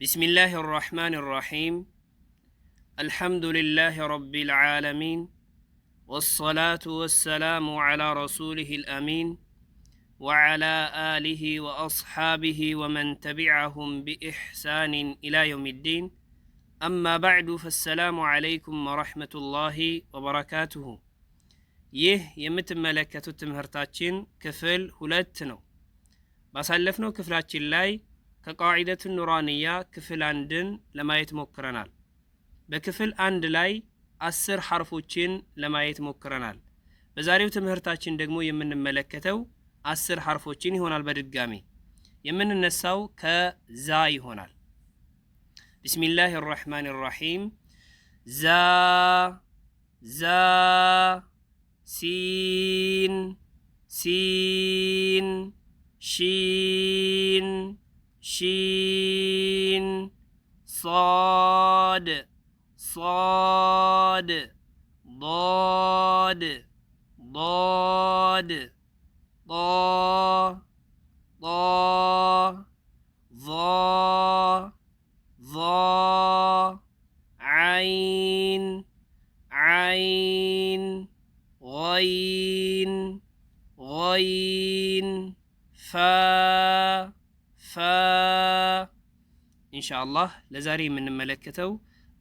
بسم الله الرحمن الرحيم. الحمد لله رب العالمين، والصلاة والسلام على رسوله الأمين وعلى آله وأصحابه ومن تبعهم بإحسان إلى يوم الدين. أما بعد، فالسلام عليكم ورحمة الله وبركاته. ይህ የምትመለከቱት ትምህርታችን ክፍል 2 ነው። ባሳለፍነው ክፍላችን ላይ ከቃዒደቱ ኑራንያ ክፍል 1ን ለማየት ሞክረናል። በክፍል 1 ላይ 10 ሐርፎችን ለማየት ሞክረናል። በዛሬው ትምህርታችን ደግሞ የምንመለከተው 10 ሐርፎችን ይሆናል። በድጋሚ የምንነሳው ከዛ ይሆናል። بسم الله الرحمن الرحيم። ዛ፣ ዛ፣ ሲን፣ ሲን፣ ሺን፣ ሺን፣ ሷድ፣ ሷድ፣ ዷድ፣ ዷድ፣ ጣ፣ ጣ፣ ዛ፣ ዛ፣ ዓይን፣ ዓይን፣ ገይን፣ ገይን፣ ፋ፣ ፋ። ኢንሻአላህ ለዛሬ የምንመለከተው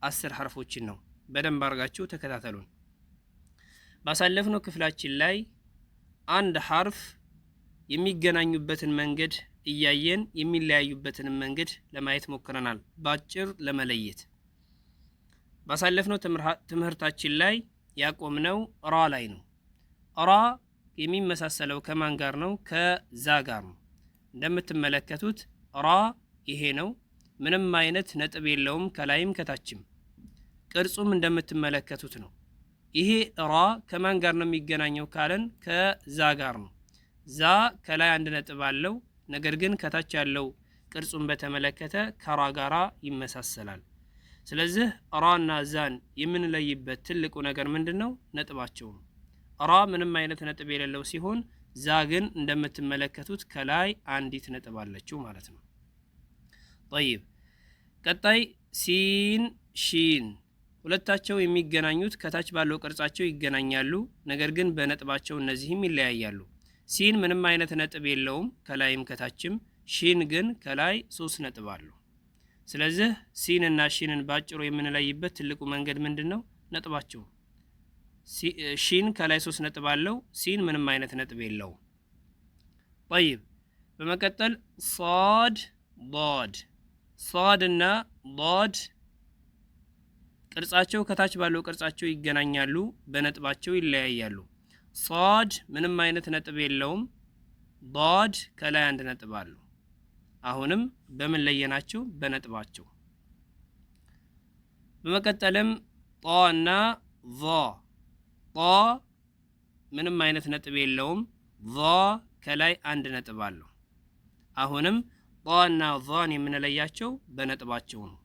10 ሐርፎችን ነው። በደንብ አድርጋችሁ ተከታተሉን። ባሳለፍነው ክፍላችን ላይ አንድ ሐርፍ የሚገናኙበትን መንገድ እያየን የሚለያዩበትን መንገድ ለማየት ሞክረናል፣ ባጭር ለመለየት። ባሳለፍነው ትምህርታችን ላይ ያቆምነው ራ ላይ ነው። ራ የሚመሳሰለው ከማን ጋር ነው? ከዛ ጋር ነው። እንደምትመለከቱት ራ ይሄ ነው። ምንም አይነት ነጥብ የለውም ከላይም ከታችም። ቅርጹም እንደምትመለከቱት ነው። ይሄ ራ ከማን ጋር ነው የሚገናኘው ካለን ከዛ ጋር ነው። ዛ ከላይ አንድ ነጥብ አለው። ነገር ግን ከታች ያለው ቅርጹን በተመለከተ ከራ ጋራ ይመሳሰላል። ስለዚህ ራና ዛን የምንለይበት ትልቁ ነገር ምንድን ነው? ነጥባቸው ነው። ራ ምንም አይነት ነጥብ የሌለው ሲሆን ዛ ግን እንደምትመለከቱት ከላይ አንዲት ነጥብ አለችው ማለት ነው። طيب፣ ቀጣይ ሲን፣ ሺን ሁለታቸው የሚገናኙት ከታች ባለው ቅርጻቸው ይገናኛሉ። ነገር ግን በነጥባቸው እነዚህም ይለያያሉ። ሲን ምንም አይነት ነጥብ የለውም ከላይም ከታችም። ሺን ግን ከላይ 3 ነጥብ አለው። ስለዚህ ሲን እና ሺንን ባጭሩ የምንለይበት ትልቁ መንገድ ምንድን ነው? ነጥባቸው። ሺን ከላይ 3 ነጥብ አለው። ሲን ምንም አይነት ነጥብ የለውም። طيب፣ በመቀጠል ሷድ፣ ዷድ። ሷድ እና ዷድ ቅርጻቸው ከታች ባለው ቅርጻቸው ይገናኛሉ፣ በነጥባቸው ይለያያሉ። ሷድ ምንም አይነት ነጥብ የለውም። ዷድ ከላይ አንድ ነጥብ አለው። አሁንም በምን ለየናቸው? በነጥባቸው። በመቀጠልም ጣ እና ዛ። ጣ ምንም አይነት ነጥብ የለውም። ዛ ከላይ አንድ ነጥብ አለው። አሁንም ጣ እና ዛን የምንለያቸው በነጥባቸው ነው።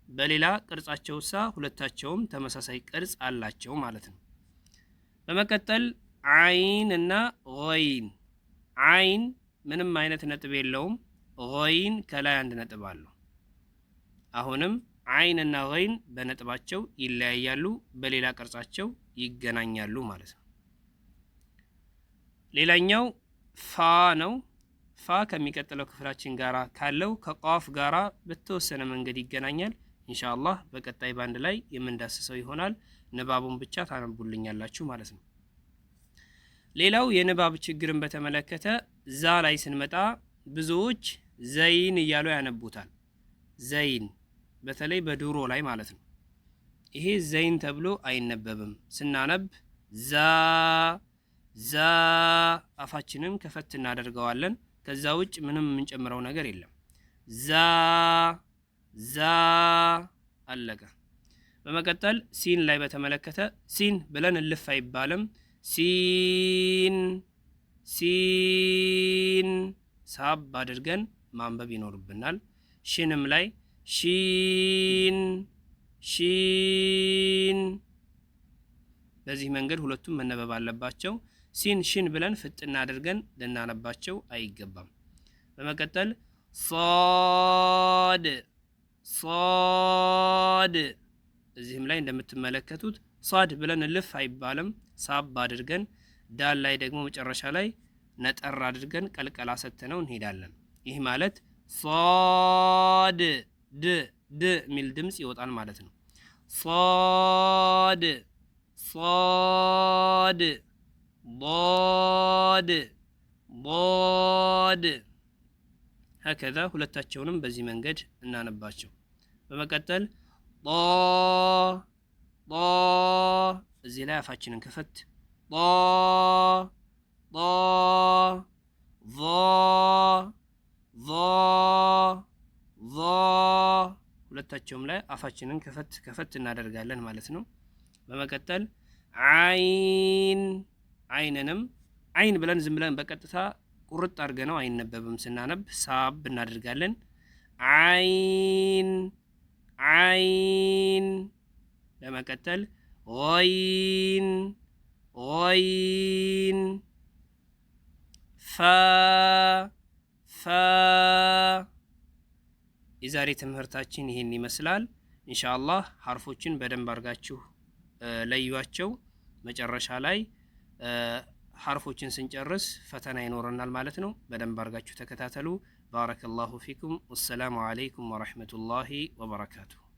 በሌላ ቅርጻቸው ሳ ሁለታቸውም ተመሳሳይ ቅርጽ አላቸው ማለት ነው። በመቀጠል ዓይን እና ገይን። ዓይን ምንም አይነት ነጥብ የለውም። ገይን ከላይ አንድ ነጥብ አለው። አሁንም ዓይን እና ገይን በነጥባቸው ይለያያሉ፣ በሌላ ቅርጻቸው ይገናኛሉ ማለት ነው። ሌላኛው ፋ ነው። ፋ ከሚቀጥለው ክፍላችን ጋራ ካለው ከቋፍ ጋራ በተወሰነ መንገድ ይገናኛል። ኢንሻአላህ በቀጣይ ባንድ ላይ የምንዳስሰው ይሆናል። ንባቡን ብቻ ታነቡልኛላችሁ ማለት ነው። ሌላው የንባብ ችግርን በተመለከተ ዛ ላይ ስንመጣ ብዙዎች ዘይን እያሉ ያነቡታል። ዘይን በተለይ በድሮ ላይ ማለት ነው። ይሄ ዘይን ተብሎ አይነበብም። ስናነብ ዛ፣ ዛ፣ አፋችንን ከፈት እናደርገዋለን። ከዛ ውጭ ምንም የምንጨምረው ነገር የለም። ዛ፣ ዛ፣ አለቀ። በመቀጠል ሲን ላይ በተመለከተ ሲን ብለን እልፍ አይባልም። ሲን፣ ሲን ሳብ አድርገን ማንበብ ይኖርብናል። ሽንም ላይ ሺን፣ ሺን፣ በዚህ መንገድ ሁለቱም መነበብ አለባቸው። ሲን ሽን ብለን ፍጥና አድርገን ልናነባቸው አይገባም። በመቀጠል ሷድ፣ ሷድ። እዚህም ላይ እንደምትመለከቱት ሷድ ብለን እልፍ አይባልም፣ ሳብ አድርገን ዳል ላይ ደግሞ መጨረሻ ላይ ነጠር አድርገን ቀልቀላ ሰጥተነው እንሄዳለን። ይህ ማለት ሷድ ድ ድ የሚል ድምፅ ይወጣል ማለት ነው። ሷድ ሷድ ዷድ ዷድ هكذا ሁለታቸውንም በዚህ መንገድ እናነባቸው። በመቀጠል ጧ ጧ እዚህ ላይ አፋችንን ከፈት ጧ ጧ ዟ ዟ ዟ ሁለታቸውም ላይ አፋችንን ከፈት ከፈት እናደርጋለን ማለት ነው። በመቀጠል አይን አይንንም አይን ብለን ዝም ብለን በቀጥታ ቁርጥ አድርገነው አይነበብም። ስናነብ ሳብ እናደርጋለን። አይን አይን። በመቀጠል ወይን ወይን። ፈ ፈ። የዛሬ ትምህርታችን ይህን ይመስላል። ኢንሻአላህ ሀርፎችን በደንብ አድርጋችሁ ለዩዋቸው። መጨረሻ ላይ ሐርፎችን ስንጨርስ ፈተና ይኖረናል ማለት ነው። በደንብ አድርጋችሁ ተከታተሉ። بارك الله فيكم። والسلام عليكم ورحمة الله وبركاته።